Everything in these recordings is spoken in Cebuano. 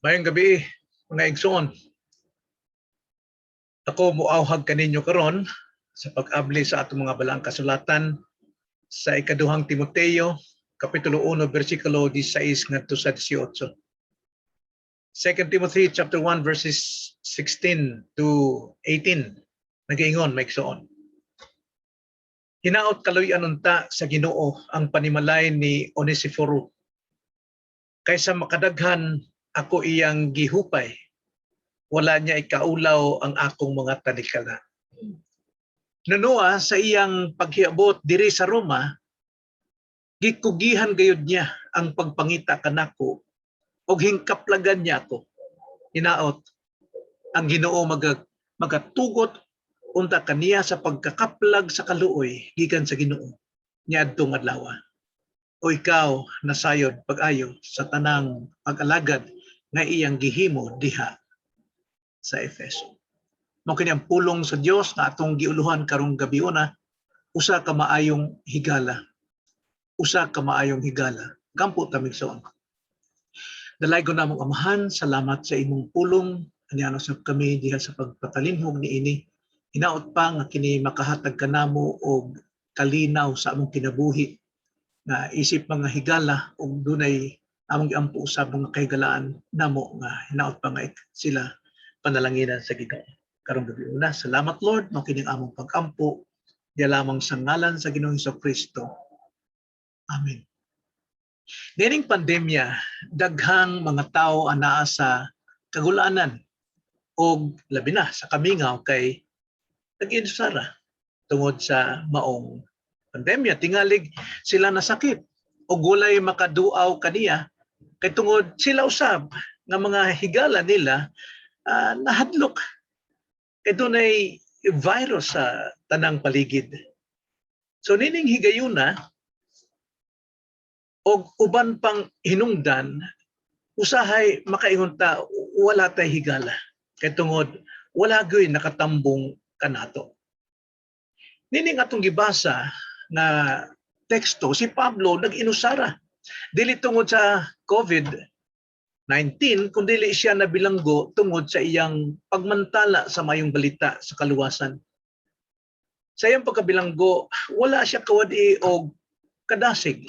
Maayong gabii, mga igsoon. Ako muawhag kaninyo karon sa pag-abli sa atong mga balaang kasulatan sa Ikaduhang Timoteo, Kapitulo 1, bersikulo 16 ngadto sa 18. 2 Timothy chapter 1 verses 16 to 18, nagaingon, mga igsoon: "Hinaot kaluy-an unta sa Ginoo ang panimalay ni Onesiforo. Kaysa makadaghan ako iyang gihupay, wala niya ikaulaw ang akong mga tanikala. Nunoa sa iyang paghiabot diri sa Roma, gikugihan gayud niya ang pagpangita kanako ug hingkaplagan niya ako. Hinaot ang Ginoo magatugot unta kaniya sa pagkakaplag sa kaluoy gikan sa Ginoo niadtong adlaw. O ikaw nasayod pag-ayo sa tanang pag-alagad nga iyang gihimo diha sa Efeso." Mao kini ang pulong sa Dios na atong giuluhan karong gabiuna, usa ka maayong higala. Usa ka maayong higala. Gampo ta, igsoon. Dalaygon namong Amahan, salamat sa imong pulong. Aniano sab kami diha sa pagpatalinhog niini. Hinaot pa nga kini makahatag kanamo og kalinaw sa among kinabuhi nga isip mga higala ug dunay among giampo usab mga kahigalaan namo nga hinaot pa nga sila panalanginan sa Ginoo. Karong gabiuna, salamat, Lord, mao kini ang among pagampo diya lamang sa ngalan sa Ginoong Kristo. Amen. Nining pandemya, daghang mga tao anaa sa kagulanan og labi na sa kamingaw kay nag-inusara tungod sa maong pandemya. Tingalig sila nasakit og walay makaduaw kaniya kay tungod sila usab nga mga higala nila nahadlok kay dunay virus sa tanang paligid. So nining higayuna og uban pang hinungdan, usahay makaingon ta wala tay higala kay tungod wala gyud nakatambong kanato. Nining atong gibasa nga teksto, si Pablo nag-inusara. Dili tungod sa COVID-19 kundi siya nabilanggo tungod sa iyang pagmantala sa mayong balita sa kaluwasan. Sa iyang pagkabilanggo, wala siya kawad-i og kadasig.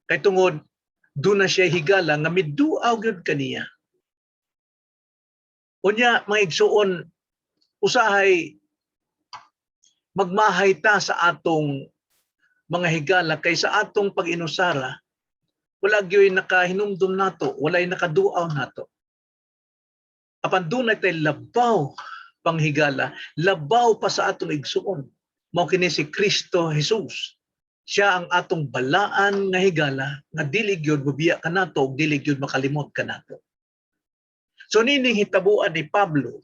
Kay tungod duna siya higala nga miduaw gyud kaniya. Unya, mga igsuon, usahay magmahay ta sa atong mga higala kay sa atong pag-inusara wala gyud nakahinumdum nato, walay nakaduaw nato. Apan dunay tay labaw panghigala, labaw pa sa atong igsuon. Mao kini si Kristo Jesus. Siya ang atong balaan nga higala nga dili gyud mobiya kanato ug dili gyud makalimot kanato. So nining hitabuan ni Pablo,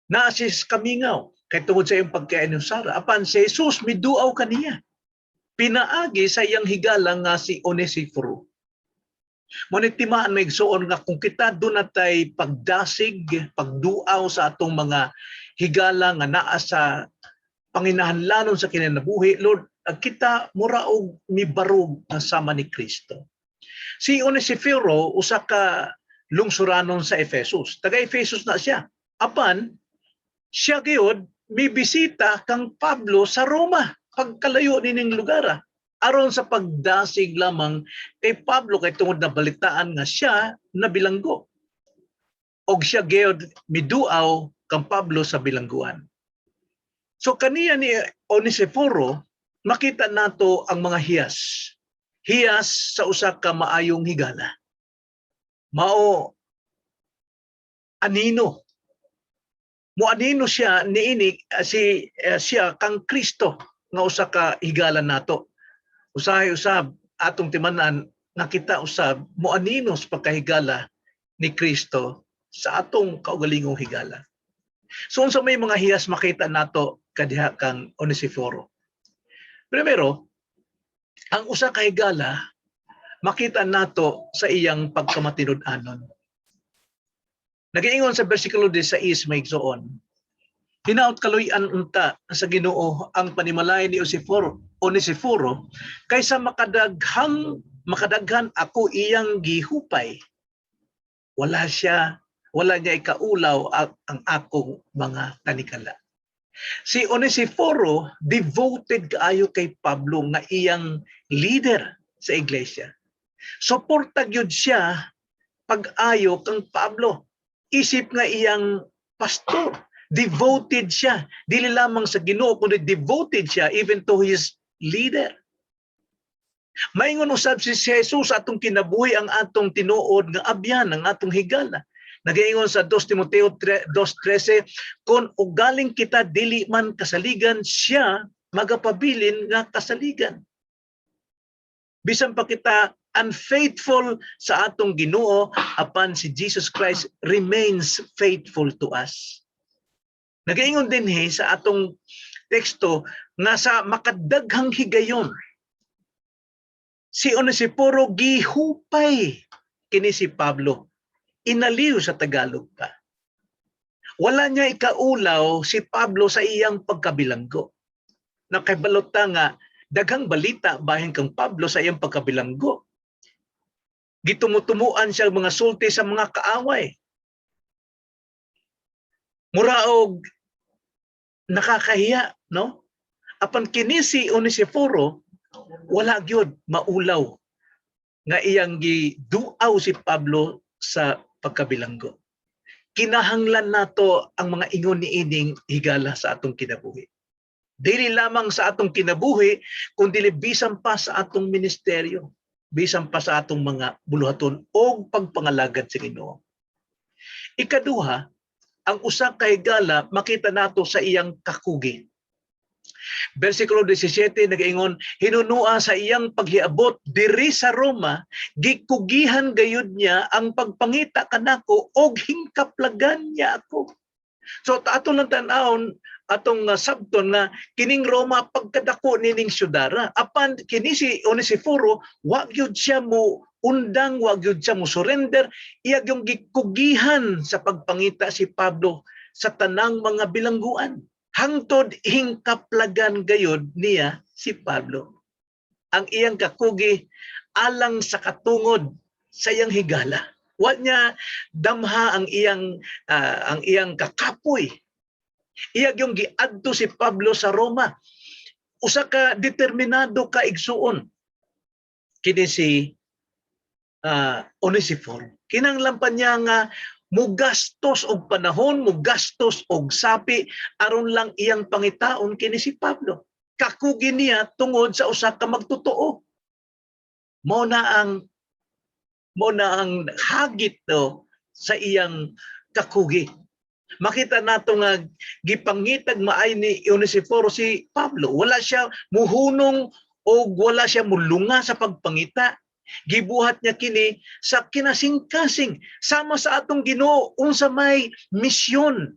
naa siya kamingaw kay tungod sa iyang pagkainusara. Apan si Jesus miduaw kaniya pinaagi sa iyang higala nga si Onesiforo. Mao ni timaan, mga igsuon, nga kung kita duna tay pagdasig, pagduaw sa atong mga higala nga naa sa panginahanglanon sa kinabuhi, Lord, ag kita mura og mibarog nga sama ni Kristo. Si Onesiforo usa ka lungsuranon sa Efesus. Taga Efesus na siya. Apan siya gyud mibisita kang Pablo sa Roma, pagkalayo nining lugar, aron sa pagdasig lamang kay Pablo kay tungod na balitaan nga siya nabilanggo. Og siya gyud miduaw kang Pablo sa bilangguan. So kaniya ni Onesiforo makita nato ang mga hiyas. Hiyas sa usa ka maayong higala. Mao anino. Mo anino siya niini si siya kang Kristo nga usa ka higala nato. Usahay usab atong timan-an nga kita usab moanino sa pagkahigala ni Kristo sa atong kaugalingong higala. So unsa may mga hiyas makita nato kadiha kang Onesiforo? Primero, ang usa ka higala makita nato sa iyang pagkamatinud-anon. Nagaingon sa bersikulo 16, mga igsoon, "Hinaot kaluy-an unta sa Ginoo ang panimalay ni Onesiforo kaysa makadaghang Makadaghan ako iyang gihupay, wala niya ikaulaw ang akong mga tanikala. Si Onesiforo, devoted kaayo kay Pablo nga iyang leader sa iglesia. Suporta gyud siya pag-ayo kang Pablo. Isip nga iyang pastor, devoted siya. Dili lamang sa Ginoo kundi devoted siya even to his leader. Maingon usab si Jesus, atong kinabuhi ang atong tinuod nga abyan, ang atong higala. Nagaingon sa 2 Timoteo 2:13, "Kon ugaling kita dili man kasaligan, siya magapabilin nga kasaligan." Bisan pa kita unfaithful sa atong Ginoo, apan si Jesus Christ remains faithful to us. Nagaingon din he sa atong teksto nga sa makadaghang higayon, si Onesiporo gihupay kini si Pablo. Inaliw sa Tagalog pa. Wala niya ikaulaw si Pablo sa iyang pagkabilanggo. Nakabalot ta nga daghang balita bahin kang Pablo sa iyang pagkabilanggo. Gitumutumuan siya mga sulti sa mga kaaway. Muraog nakakahiya, no? Apan kini si Onesiforo, wala gyud maulaw nga iyang giduaw si Pablo sa pagkabilanggo. Kinahanglan nato ang mga ingon niining higala sa atong kinabuhi. Dili lamang sa atong kinabuhi, kundi bisan pa sa atong ministeryo, bisan pa sa atong mga buluhaton o pagpangalagad sa Ginoo. Ikaduha, ang usa ka higala makita nato sa iyang kakugi. Versikulo 17 nagaingon, "Hinunua sa iyang paghiabot diri sa Roma, gikugihan gayud niya ang pagpangita kanako og hingkaplagan niya ako." So ato lang tan-awon, atong sabton nga kining Roma pagkadako nining syudara. Apan kini si Onesiforo, wa gyud siya mo undang, wa gyud siya mo surrender, iya yung gikugihan sa pagpangita si Pablo sa tanang mga bilangguan. Hangtod hingkaplagan gayod niya si Pablo. Ang iyang kakugi alang sa katungod sa iyang higala. Wa niya damha ang iyang kakapoy. Iya yung giadto si Pablo sa Roma. Usa ka determinado ka igsuon. Kini si Onesiphoro. Kinahanglan pa niya nga mugastos og panahon, mugastos og sapi aron lang iyang pangitaon kini si Pablo. Kakugi niya tungod sa usa ka magtotoo. Mao na ang hagit no sa iyang kakugi. Makita nato nga gipangitag maay ni Onesiforo si Pablo. Wala siya muhunong o wala siya mulunga sa pagpangita. Gibuhat niya kini sa kinasingkasing sama sa atong Ginoo, unsa may misyon,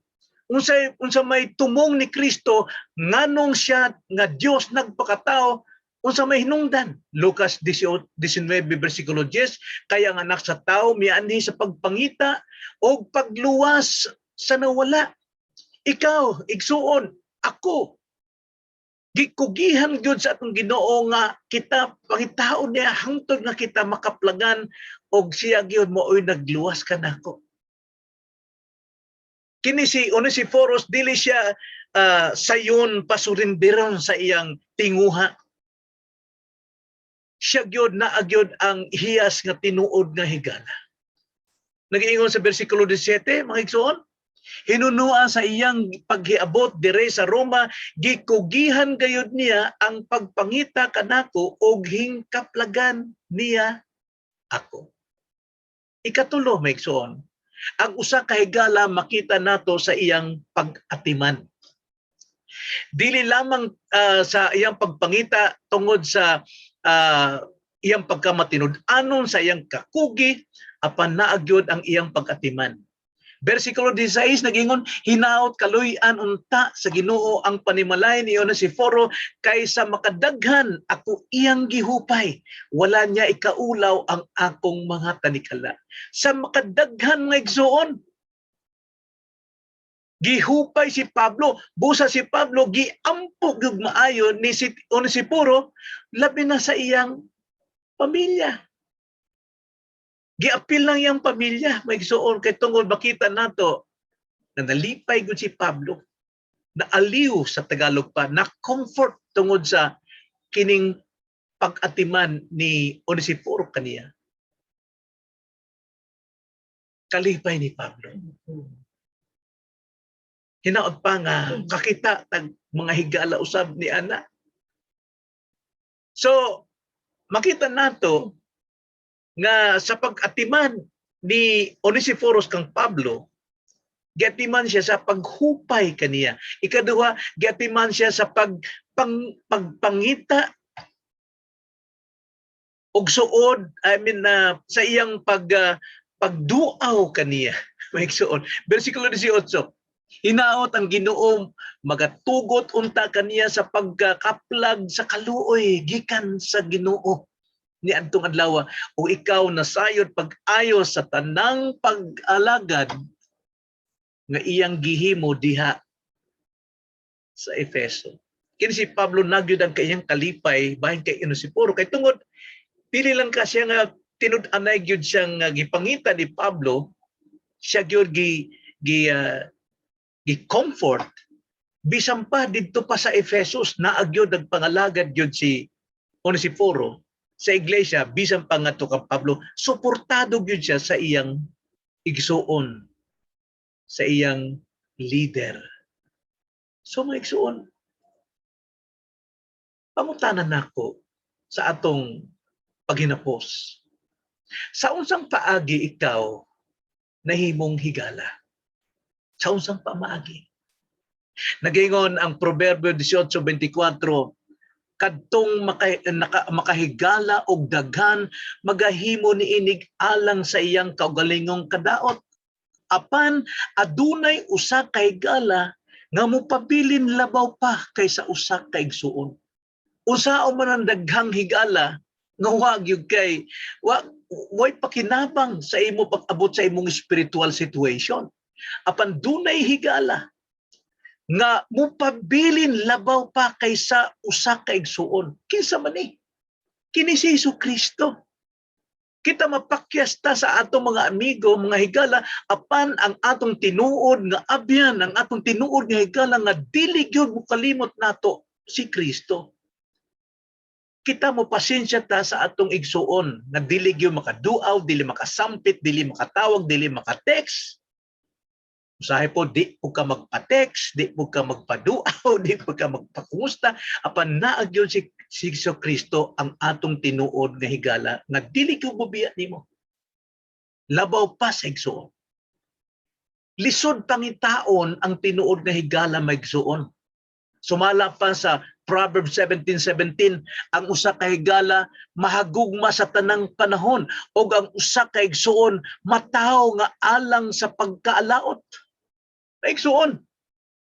unsa may tumong ni Kristo, nganong siya nga Dios nagpakatao, unsa may hinungdan. Lucas 18, 19 versikulo 10, "Kaya ang Anak sa Tao mianhi sa pagpangita og pagluwas sa nawala." Ikaw, igsuon, ako, gikugihan gyud sa atong Ginoo nga kita pangitaon niya hangtod nga kita makaplagan og siya gyud maoy nagluwas kanako. Kini si Onesiphorus, dili siya sayon pasurinderon sa iyang tinguha. Siya gyud naa gyud ang hiyas nga tinuod nga higala. Nag-iingon sa versikulo 17, mga igsoon, "Hinunua sa iyang paghiabot dire sa Roma, gikugihan gayud niya ang pagpangita kanako og hingkaplagan niya ako." Ikatulo, mga igsoon, ang usa ka higala makita nato sa iyang pag-atiman. Dili lamang sa iyang pagpangita tungod sa iyang pagkamatinud-anon, sa iyang kakugi, apan naa gyud ang iyang pag-atiman. Versikulo 16 nagingon, "Hinaot kaluy-an unta sa Ginoo ang panimalay ni Onesiforo kaysa makadaghan ako iyang gihupay. Wala niya ikaulaw ang akong mga tanikala." Sa makadaghan, mga igsuon, gihupay si Pablo, busa si Pablo giampo gyud maayo ni si Onesiforo, labi na sa iyang Pamilya. Giapil lang iyang pamilya, mga igsuon, kay tungod makita nato na nalipay gud si Pablo, na aliw sa Tagalog pa, na comfort tungod sa kining pag-atiman ni Onesiforo kaniya. Kalipay ni Pablo. Hinaot pa nga kakita tag mga higala usab ni ana. So makita nato nga sa pag-atiman ni Onesiphorus kang Pablo, giatiman siya sa paghupay kaniya. Ikaduha, giatiman siya sa pagpangita og suod, I mean, na sa iyang pagduaw kaniya. Mga igsuon. Versikulo 18. Hinaot ang Ginoo magatugot unta kaniya sa pagkakaplag sa kaluoy gikan sa Ginoo ni adtong adlaw, o ikaw nasayod pag-ayo sa tanang pag-alagad nga iyang gihimo diha sa Efeso. Kini si Pablo, nagyud ang kayang kalipay bahin kay Onesiforo, kay tungod dili lang ka siya nga tinud-anay gyud siyang gipangita ni Pablo, siya gyud gi gi gi comfort bisan pa didto pa sa Efesus. Naa gyud, nagpangalagad gyud si Onesiforo sa iglesia bisan pa ngadto kang Pablo. Suportado gyud siya sa iyang igsuon, sa iyang leader. So mga igsuon, pangutana nako sa atong paghinapos: sa unsang paagi ikaw nahimong higala? Sa unsang pamaagi? Nagingon ang Proverbio 18:24, kadtong makahigala og daghan magahimo niinig alang sa iyang kaugalingong kadaot. Apan adunay usa ka higala nga mopabilin labaw pa kaysa usa ka igsuon. Unsaon man ang daghang higala nga wa gyud kay way pakinabang sa imo pag-abot sa imong spiritual situation. Apan dunay higala nga mopabilin labaw pa kaysa usa ka igsuon. Kinsa man ni? Kini si Hesus Kristo. Kita mapakyas ta sa atong mga amigo, mga higala, apan ang atong tinuod nga abyan, ang atong tinuod nga higala nga dili gyud mokalimot nato, si Kristo. Kita mo pasensya ta sa atong igsuon nga dili gyud makaduaw, dili makasampit, dili makatawag, dili maka-text. Usahay po, di po ka magpa-text, di po ka magpaduaw, di po ka magpakumusta, apan naa gyud si Hesus Kristo, ang atong tinuod nga higala nga dili ko mobiya nimo. Labaw pa sa igsuon. Lisod pangitaon ang tinuod nga higala, mga igsuon. Sumala pa sa Proverbs 17:17, ang usa ka higala mahagugma sa tanang panahon ug ang usa ka igsuon matawo nga alang sa pagkaalaot. Igsuon,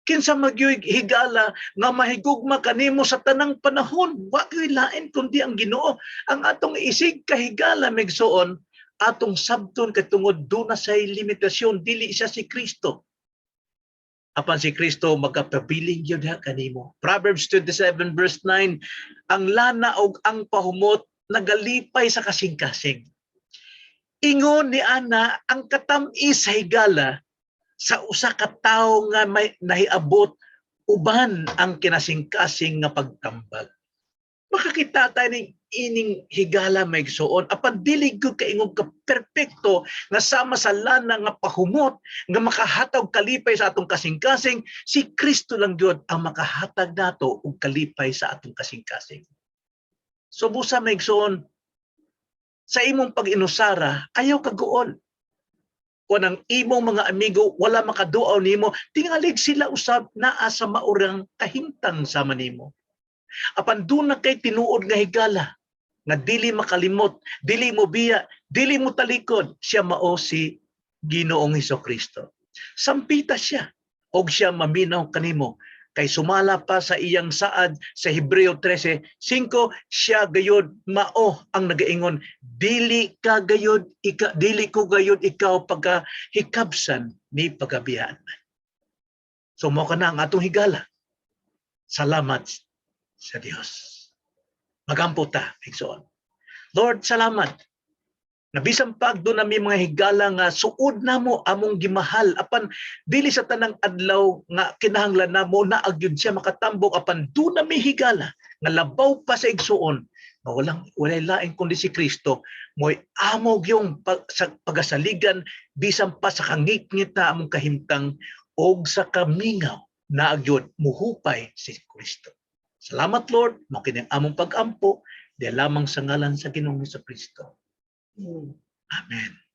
kinsa magyuy higala nga mahigugma kanimo sa tanang panahon? Wa gyud lain kundi ang Ginoo. Ang atong isig kahigala, mga igsuon, atong sabton kay tungod duna say limitasyon, dili siya si Kristo. Apan si Kristo magapabiling gyud ha kanimo. Proverbs 27 verse 9, ang lana og ang pahumot nagalipay sa kasing-kasing. Ingon ni ana, ang katam-is sa higala sa usa ka tawo nga may nahiabot uban ang kinasing-kasing nga pagtambag. Makakita tayo ning ining higala, mga igsuon, apan dili gyud kaingog ka perpekto nga sama sa lana nga pahumot nga makahatag kalipay sa atong kasing-kasing. Si Kristo lang gyud ang makahatag nato og kalipay sa atong kasing-kasing. So busa, mga igsuon, sa imong pag-inusara, ayaw kaguol. Kung ang imong mga amigo wala makaduaw nimo, tingalig sila usab naa sa maurang kahimtang sama nimo. Apan duna kay tinuod nga higala nga dili makalimot, dili mo biya, dili mo talikod, siya mao si Ginoong Kristo. Sampita siya og siya maminaw kanimo, kay sumala pa sa iyang saad sa Hebreo 13:5, siya gayod mao ang nagaingon, dili ka gayod ika, dili ko gayod ikaw pagka hikabsan ni pagabiyaan. So mao kana ang atong higala. Salamat sa Dios. Magampo ta, igsoon. Lord, salamat. Nabisan pa duna mi mga higala nga suod namo among gimahal, apan dili sa tanang adlaw nga kinahanglan namo na gyud siya makatambok, apan duna mi higala nga labaw pa sa igsuon nga walay lain kundi si Kristo, mo'y amo gyung sa pagasaligan bisan pa sa kangitngit na among kahimtang og sa kamingaw na gyud muhupay si Kristo. Salamat, Lord, mao kini ang among pag-ampo diya lamang sa ngalan sa Ginoong Kristo. Amen.